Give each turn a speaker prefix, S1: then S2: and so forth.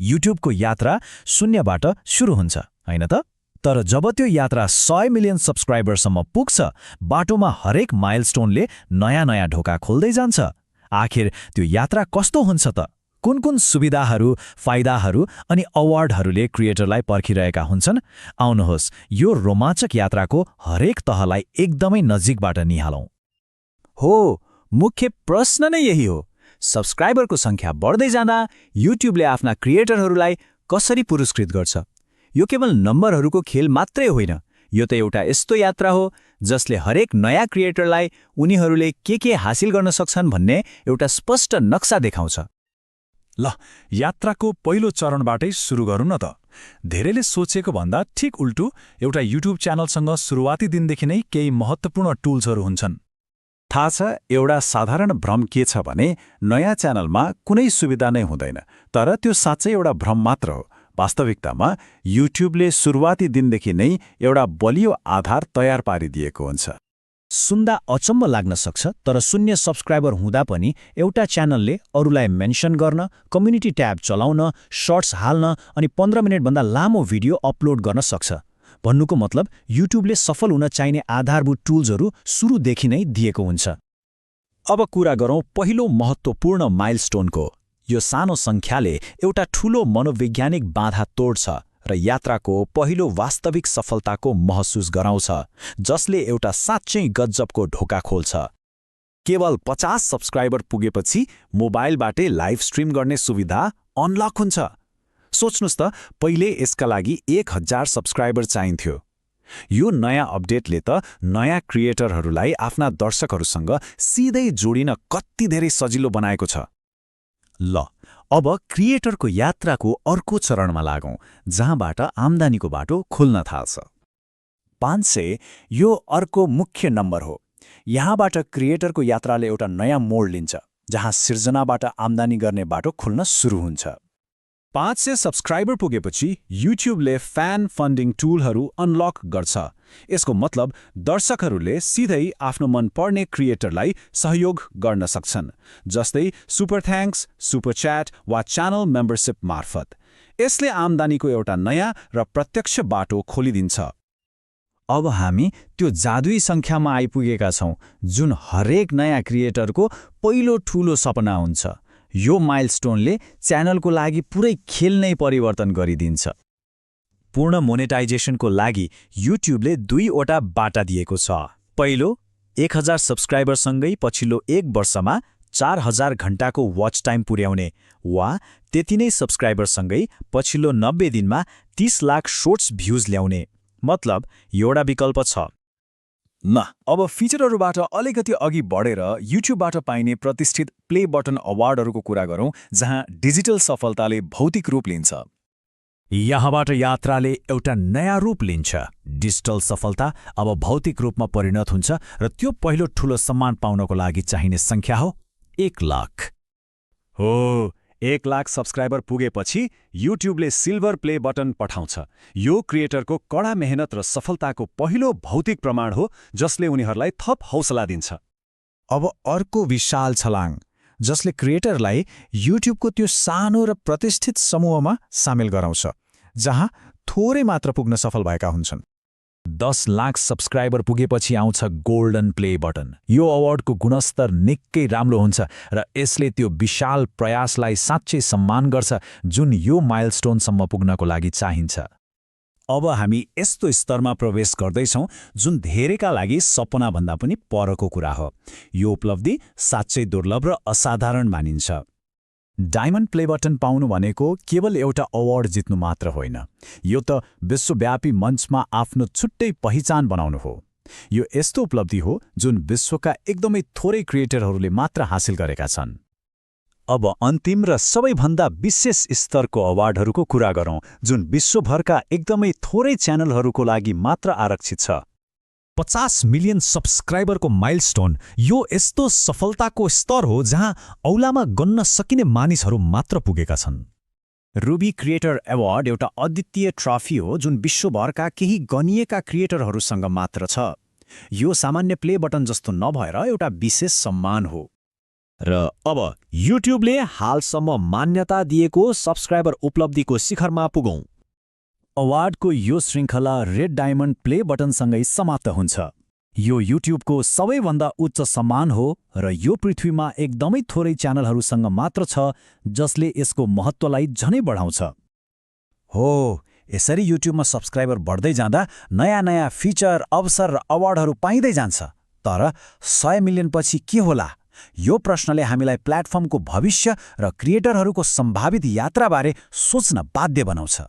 S1: युट्युबको यात्रा शून्यबाट सुरु हुन्छ, होइन त? तर जब त्यो यात्रा 100 मिलियन सब्स्क्राइबरसम्म पुग्छ, बाटोमा हरेक माइलस्टोनले नयाँ ढोका खोल्दै जान्छ। आखिर त्यो यात्रा कस्तो हुन्छ त? कुन सुविधाहरू, फाइदाहरू अनि अवार्डहरूले क्रिएटरलाई पर्खिरहेका हुन्छन्? आउनुहोस्, यो रोमाञ्चक यात्राको हरेक तहलाई एकदमै नजिकबाट निहालौं।
S2: हो, मुख्य प्रश्न नै यही हो। सब्स्क्राइबरको संख्या बढ्दै जाँदा युट्युबले आफ्ना क्रिएटरहरूलाई कसरी पुरस्कृत गर्छ? यो केवल नम्बरहरूको खेल मात्रै होइन, यो त एउटा यस्तो यात्रा हो जसले हरेक नयाँ क्रिएटरलाई उनीहरूले के हासिल गर्न सक्छन् भन्ने एउटा स्पष्ट नक्सा देखाउँछ।
S3: ल, यात्राको पहिलो चरणबाटै सुरु गरौँ न त। धेरैले सोचेको भन्दा ठिक उल्टो, एउटा युट्युब च्यानलसँग सुरुवाती दिनदेखि नै केही महत्त्वपूर्ण टुल्सहरू हुन्छन्।
S2: थाहा छ, एउटा साधारण भ्रम के छ भने नयाँ च्यानलमा कुनै सुविधा नै हुँदैन, तर त्यो साँच्चै एउटा भ्रम मात्र हो। वास्तविकतामा युट्युबले सुरुवाती दिनदेखि नै एउटा बलियो आधार तयार पारिदिएको हुन्छ।
S1: सुन्दा अचम्म लाग्न सक्छ, तर 0 सब्स्क्राइबर हुँदा पनि एउटा च्यानलले अरूलाई मेन्सन गर्न, कम्युनिटी ट्याब चलाउन, शर्ट्स हाल्न अनि 15 मिनेटभन्दा लामो भिडियो अपलोड गर्न सक्छ। भन्नुको मतलब युट्युबले सफल हुन चाहिने आधारभूत टुल्सहरू सुरुदेखि नै दिएको हुन्छ।
S2: अब कुरा गरौँ पहिलो महत्त्वपूर्ण माइलस्टोनको। यो सानो सङ्ख्याले एउटा ठूलो मनोवैज्ञानिक बाधा तोड्छ र यात्राको पहिलो वास्तविक सफलताको महसुस गराउँछ, जसले एउटा साँच्चै गजबको ढोका खोल्छ। केवल 50 सब्स्क्राइबर पुगेपछि मोबाइलबाटै लाइभ स्ट्रिम गर्ने सुविधा अनलक हुन्छ। सोच्नुस् त, पहिले यसका लागि 1000 सब्स्क्राइबर चाहिन्थ्यो। यो नयाँ अपडेटले त नयाँ क्रिएटरहरूलाई आफ्ना दर्शकहरूसँग सिधै जोडिन कति धेरै सजिलो बनाएको छ।
S1: ल, अब क्रिएटरको यात्राको अर्को चरणमा लागौं, जहाँबाट आम्दानीको बाटो खुल्न थाल्छ।
S2: 500 यो अर्को मुख्य नम्बर हो। यहाँबाट क्रिएटरको यात्राले एउटा नयाँ मोड लिन्छ, जहाँ सिर्जनाबाट आम्दानी गर्ने बाटो खुल्न सुरु हुन्छ।
S3: 500 सब्स्क्राइबर पुगेपछि युट्युबले फ्यान फन्डिङ टुलहरू अनलक गर्छ। यसको मतलब दर्शकहरूले सिधै आफ्नो मनपर्ने क्रिएटरलाई सहयोग गर्न सक्छन्, जस्तै सुपर थ्याङ्क्स, सुपर च्याट वा च्यानल मेम्बरसिप मार्फत। यसले आम्दानीको एउटा नयाँ र प्रत्यक्ष बाटो खोलिदिन्छ।
S1: अब हामी त्यो जादुई सङ्ख्यामा आइपुगेका छौं, जुन हरेक नयाँ क्रिएटरको पहिलो ठूलो सपना हुन्छ। यो माइलस्टोनले च्यानलको लागि पुरै खेल नै परिवर्तन गरिदिन्छ। पूर्ण मोनेटाइजेसनको लागि युट्युबले 2वटा बाटा दिएको छ। पहिलो, 1000 सब्स्क्राइबरसँगै पछिल्लो 1 वर्षमा 4000 घण्टाको वाच टाइम पुर्याउने, वा त्यति नै सब्स्क्राइबरसँगै पछिल्लो 90 दिनमा 30 लाख शोर्ट्स भ्युज ल्याउने। मतलब एउटा विकल्प छ।
S3: न, अब फिचरहरूबाट अलिकति अघि बढेर युट्युबबाट पाइने प्रतिष्ठित प्ले बटन अवार्डहरूको कुरा गरौँ, जहाँ डिजिटल सफलताले भौतिक रूप लिन्छ।
S1: यहाँबाट यात्राले एउटा नयाँ रूप लिन्छ। डिजिटल सफलता अब भौतिक रूपमा परिणत हुन्छ र त्यो पहिलो ठूलो सम्मान पाउनको लागि चाहिने संख्या हो 1 लाख।
S3: हो, 1 लाख सब्स्क्राइबर पुगेपछि युट्युबले सिल्भर प्ले बटन पठाउँछ। यो क्रिएटरको कडा मेहनत र सफलताको पहिलो भौतिक प्रमाण हो, जसले उनीहरूलाई थप हौसला दिन्छ।
S1: अब अर्को विशाल छलाङ, जसले क्रिएटरलाई युट्युबको त्यो सानो र प्रतिष्ठित समूहमा सामेल गराउँछ, जहाँ थोरै मात्र पुग्न सफल भएका हुन्छन्। 10 लाख सब्स्क्राइबर पुगेपछि आउँछ गोल्डन प्ले बटन। यो अवार्डको गुणस्तर निकै राम्रो हुन्छ र यसले त्यो विशाल प्रयासलाई साँच्चै सम्मान गर्छ जुन यो माइलस्टोनसम्म पुग्नको लागि चाहिन्छ।
S2: अब हामी यस्तो स्तरमा प्रवेश गर्दैछौँ जुन धेरैका लागि सपनाभन्दा पनि परको कुरा हो। यो उपलब्धि साँच्चै दुर्लभ र असाधारण मानिन्छ।
S1: डायमन्ड प्ले बटन पाउनु भनेको केवल एउटा अवार्ड जित्नु मात्र होइन, यो त विश्वव्यापी मञ्चमा आफ्नो छुट्टै पहिचान बनाउनु हो। यो यस्तो उपलब्धि हो जुन विश्वका एकदमै थोरै क्रिएटरहरूले मात्र हासिल गरेका छन्।
S2: अब अन्तिम र सबैभन्दा विशेष स्तरको अवार्डहरूको कुरा गरौँ, जुन विश्वभरका एकदमै थोरै च्यानलहरूको लागि मात्र आरक्षित छ।
S1: 50 मिलियन सब्स्क्राइबरको माइलस्टोन यो यस्तो सफलताको स्तर हो जहाँ औलामा गन्न सकिने मानिसहरू मात्र पुगेका छन्।
S2: रुबी क्रिएटर अवार्ड एउटा अद्वितीय ट्रफी हो जुन विश्वभरका केही गनिएका क्रिएटरहरूसँग मात्र छ। यो सामान्य प्ले बटन जस्तो नभएर एउटा विशेष सम्मान हो। र अब युट्युबले हालसम्म मान्यता दिएको सब्स्क्राइबर उपलब्धिको शिखरमा पुगौं।
S3: अवार्डको यो श्रृङ्खला रेड डायमन्ड प्ले बटनसँगै समाप्त हुन्छ। यो युट्युबको सबैभन्दा उच्च सम्मान हो र यो पृथ्वीमा एकदमै थोरै च्यानलहरूसँग मात्र छ जसले यसको महत्त्वलाई झनै बढाउँछ।
S1: हो, यसरी युट्युबमा सब्स्क्राइबर बढ्दै जाँदा नयाँ नयाँ फिचर, अवसर र अवार्डहरू पाइँदै जान्छ। तर 100 मिलियन पछि के होला? यो प्रश्नले हामीलाई प्लेटफर्मको भविष्य र क्रिएटरहरूको सम्भावित यात्राबारे सोच्न बाध्य बनाउँछ।